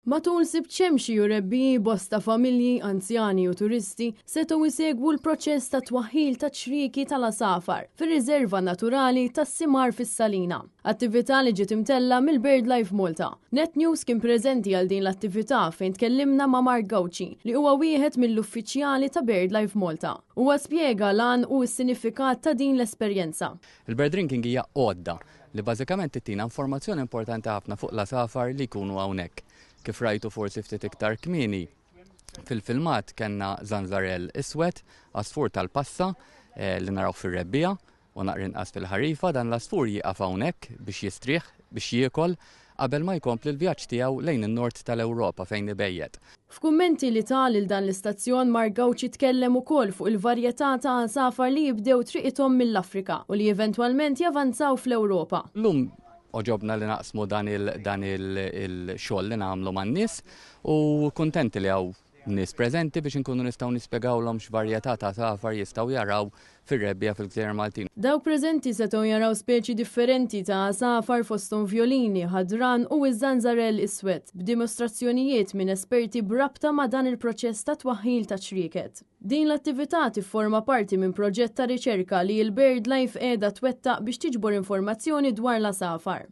Matul Sibt Xemxi u Rebbiegħi bosta familji, anzjani u turisti setgħu jsegwu l-proċess ta' twaħħil ta' ċrieki tal-għasafar fir-riserva naturali tas-Simar fis-Salina. Attività li ġiet imtella' mill-BirdLife Malta. Net News kien preżenti għal din l-attività fejn tkellimna ma' Mark Gauci li huwa wieħed mill-uffiċjali ta' BirdLife Malta. Huwa spjega l-għan u s-sinifikat ta' din l-esperjenza. Il-bird ringing hija għodda li bażikament tittina informazzjoni importanti ħafna fuq l-għasafar li jkunu hawnhekk. Kif rajtu forsi ftit iktar kmieni fil-filmat kellna zanzarell iswed, għasfur tal-passa li naraw fir-rebbiegħa u naqra inqas fil-ħarifa, dan l-għasfur jieqaf hawnhekk biex jistrieħ, biex jiekol qabel ma jkompli l-vjaġġ tiegħu lejn in-nord tal-Ewropa fejn ibejjet. F'kummenti li ta lil dan l-istazzjon Mark Gauci tkellem ukoll fuq il-varjetà ta' għasafar li jibdew triqithom mill-Afrika u li eventwalment javanzaw fl-Ewropa. Llum għoġobna li naqsmu dan il-xogħol li nagħmlu man-nies u kuntenti li hawn nies preżenti biex inkunu nistgħu nispjegawlhom x'varjetà ta' għasafar jistgħu jaraw fir-rebbiegħa fil-gżejjer Maltin. Dawk preżenti setgħu jaraw speċi differenti ta' għasafar fosthom vjolini, ħadran u ż-żanżarell iswed, b'dimostrazzjonijiet minn esperti b'rabta ma' dan il-proċess ta' twaħħil ta' ċrieket. Din l-attività tifforma parti minn proġett ta' riċerka li l-BirdLife qiegħda twettaq biex tiġbor informazzjoni dwar l-għasafar.